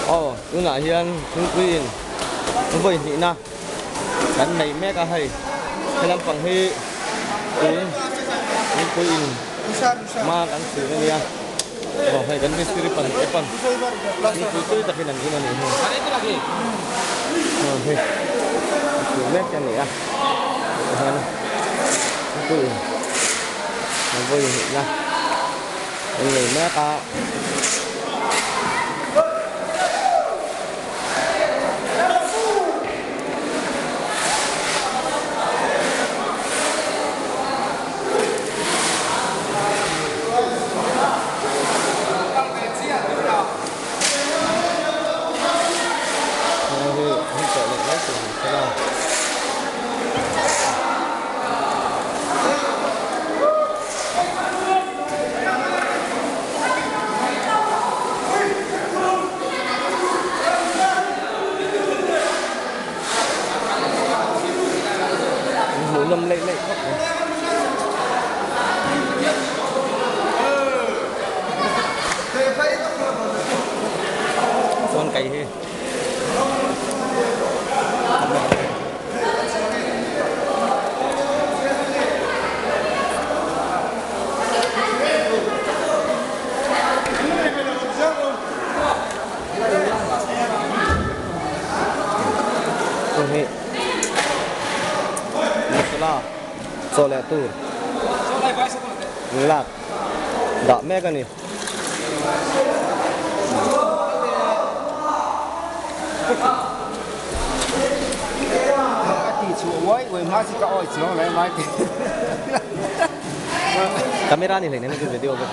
Aw tunah hian thingpui in vawi hnihna kan nei mek a hei he lampang hi tun thingpui in hma kan chhun a nia aw hei kan mistiri pahnih te pawn thingpui tui takin an in a nih hi aw hei an chhun mek te a ni a tah hian thingpui in vawi hnihna kan nei mek a. Hmuh nawm leih leih khawp mai. Chuan kei hi. Hei hi masala chaw leh tur lak dah mek a ni. Camera ni hleinem chu video vek.